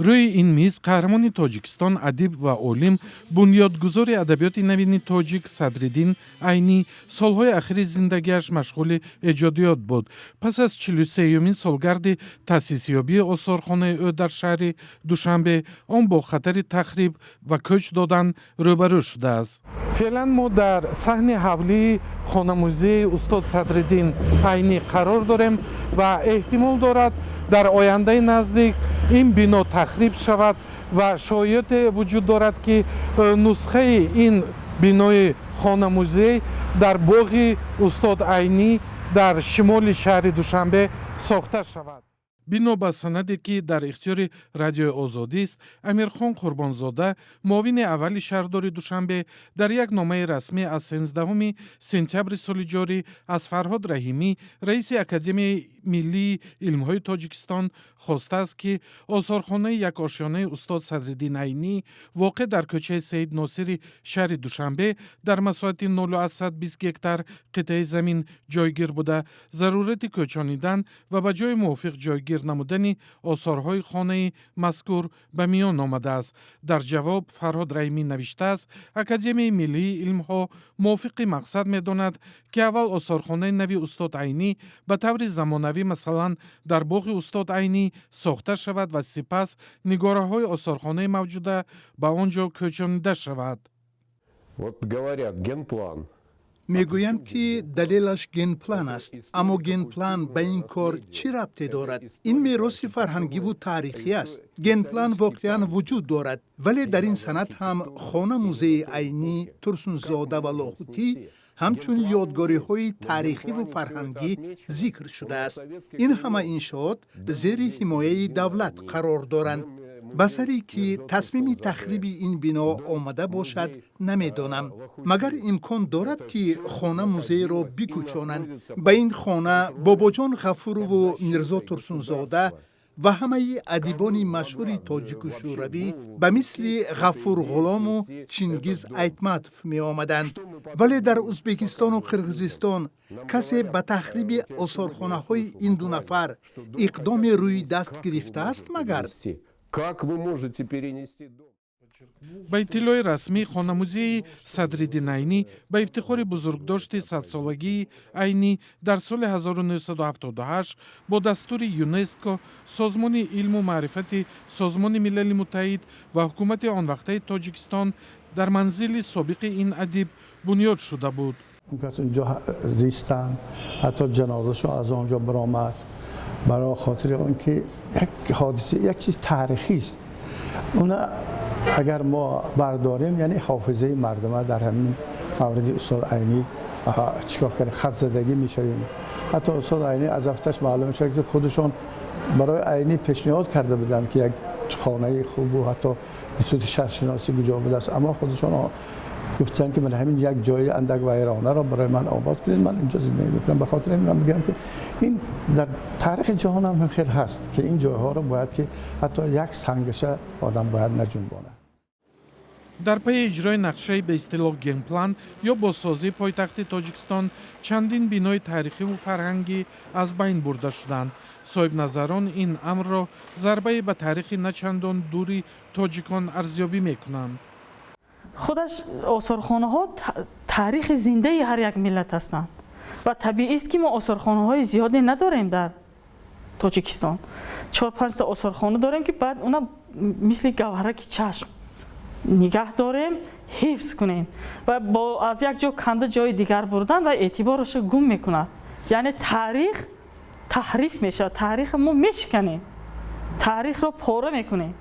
Рӯи ин миз қаҳрамони Тоҷикистон, адиб ва олим, бунёдгузори адабиёти навини тоҷик Садриддин Айнӣ солҳои ахири зиндагиаш машғули эҷодиёт буд. Пас аз 43-юмин солгарди таъсисёбии осорхонаи ӯ дар шаҳри Душанбе, он бо хатари тахриб ва кӯч додан рӯбарӯ шудааст. Феълан мо дар саҳни ҳавлии хонамузеи устод Садриддин Айнӣ қарор дорем ва эҳтимол дорад, дар ояндаи наздик ин бино тахриб шавад ва шоиёте вуҷуд дорад, ки нусхаи ин бинои хонамузей дар боғи устод Айнӣ дар шимоли шаҳри Душанбе сохта шавад. Бино ба санаде, ки дар ихтиёри Радиои Озодист, Амирхон Қурбонзода, муовини аввали шаҳрдори Душанбе, дар як номаи расмӣ аз 13 сентябри соли ҷорӣ аз Фарҳод Раҳимӣ, раиси Академияи миллии илмҳои Тоҷикистон, хостааст, ки осорхонаи якошёнаи устод Садриддин Айнӣ, воқеъ дар кӯчаи Саид Носири шаҳри Душанбе, дар масоҳати 0,20 гектар қитъаи замин ҷойгир буда, зарурати кӯчонидан ва ба ҷои мувофиқ ҷойгир намудани осорҳои хонаи мазкур ба миён омадааст. Дар ҷавоб Фарҳод Раҳимӣ навиштааст: «Академияи миллии илмҳо мувофиқи мақсад медонад, ки аввал осорхонаи нави устод Айнӣ ба таври замонавӣ, масалан, дар боғи устод Айнӣ сохта шавад ва сипас нигораҳои осорхонаи мавҷуда ба он ҷо кӯчонида шавад». Вот говорят, генплан. Мегӯянд, ки далелаш генплан аст, аммо генплан ба ин кор чӣ рабте дорад? Ин мероси фарҳангиву таърихӣ аст. Генплан воқеан вуҷуд дорад, вале дар ин санад ҳам хона музеи Айнӣ, Турсунзода ва Лоҳутӣ ҳамчун ёдгориҳои таърихиву фарҳангӣ зикр шудааст. Ин ҳама иншоот зери ҳимояи давлат қарор доранд. Ба сари ки тасмими тахриби ин бино омада бошад, намедонам. Магар имкон дорад, ки хона музейро бикӯчонанд? Ба ин хона Бобоҷон Ғафурову Мирзо Турсунзода ва ҳамаи адибони машҳури тоҷику шӯравӣ ба мисли Ғафур Ғулому Чингиз Айтматов меомаданд. Вале дар Ӯзбекистону Қирғизистон касе ба тахриби осорхонаҳои ин ду нафар иқдоме рӯи даст гирифтааст магар? Как вы можете перенести дом? Ба иттилои расмӣ, хонамузеи Садриддин Айнӣ ба ифтихори бузургдошти садсолагии Айнӣ дар соли 1978 бо дастури ЮНЕСКО, Созмони илму маърифати Созмони Милали Муттаҳид ва ҳукумати он вақтаи Тоҷикистон дар манзили собиқи ин адиб бунёд шуда буд. Он кас унҷо зистанд, ҳатто ҷанозашон аз он ҷо баромад, барои хотири он ки як ҳодиса, як чиз таърихист. Уна агар мо бардорем, яъне ҳофизаи мардума дар ҳамин мавриди устод Айнӣ чикор кардем, хатзадагӣ мешавем. Ҳатто устод Айнӣ аз афташ маълум мешавад, ки худашон барои Айнӣ пешниҳод карда буданд, ки як хонаи хубу ҳатто институти шаҳршиносӣ куҷо будааст, аммо худашон гуфтанд, ки ман ҳамин як ҷои андак вайронаро барои ман обод кунед, ман инҷо зиндагӣ мекунам. Ба хотири ин ман мегӯям, ки ин дар таърихи ҷаҳон ҳам хел ҳаст, ки ин ҷойҳоро бояд, ки ҳатто як сангаша одам бояд наҷунбонад. Дар пайи иҷрои нақшаи ба истилоҳ генплан ё бозсозии пойтахти Тоҷикистон чандин бинои таърихиву фарҳангӣ аз байн бурда шуданд. Соҳибназарон ин амрро зарбае ба таърихи начандон дури тоҷикон арзёбӣ мекунанд. Худаш осорхонаҳо таърихи зиндаи ҳар як миллат ҳастанд ва табиист, ки мо осорхонаҳои зиёде надорем. Дар Тоҷикистон чор панҷта осорхона дорем, ки баъд уна мисли гавҳараки чашм нигаҳ дорем, ҳифз кунем ва бо аз як ҷо канда ҷои дигар бурдан ва эътиборашро гум мекунад, яъне таърих таҳриф мешавад. Таърихро мо мешиканем, таърихро пора мекунем.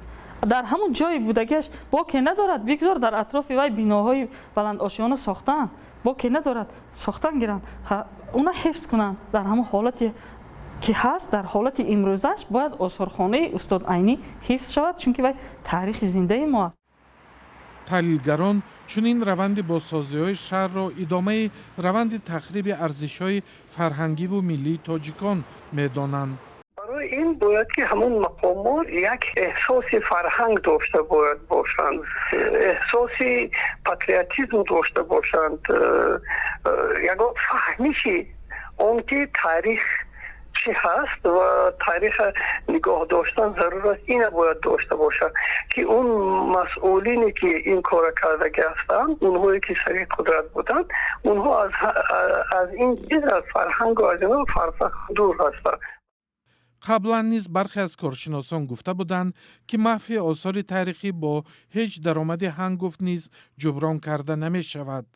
Дар ҳамон ҷои будагиаш боке надорад, бигзор дар атрофи вай биноҳои баландошёна сохтан, боке надорад, сохтан гиранд, уна ҳифз кунанд дар ҳамон ҳолате ки ҳаст. Дар ҳолати имрӯзаш бояд осорхонаи устод Айнӣ ҳифз шавад, чунки вай таърихи зиндаи мо аст. Таҳлилгарон чунин раванди бозсозиҳои шаҳрро идомаи раванди тахриби арзишҳои фарҳангиву миллии тоҷикон медонанд. Барои ин бояд, ки ҳамон мақомот як эҳсоси фарҳанг дошта бояд бошанд, эҳсоси патриотизм дошта бошанд, ягон фаҳмиши он ки таърих Чӣ ҳаст ва таъриха нигоҳ доштан зарур аст, ина бояд дошта бошад, ки он масъулине, ки ин кора кардаги ҳастанд, онҳое ки сари қудрат буданд, онҳо аз ин чиз, аз фарҳангу аз ино фарсах дур ҳастанд. Қаблан низ бархе аз коршиносон гуфта буданд, ки маҳви осори таърихӣ бо ҳеҷ даромади ҳангуфт низ ҷуброн карда намешавад.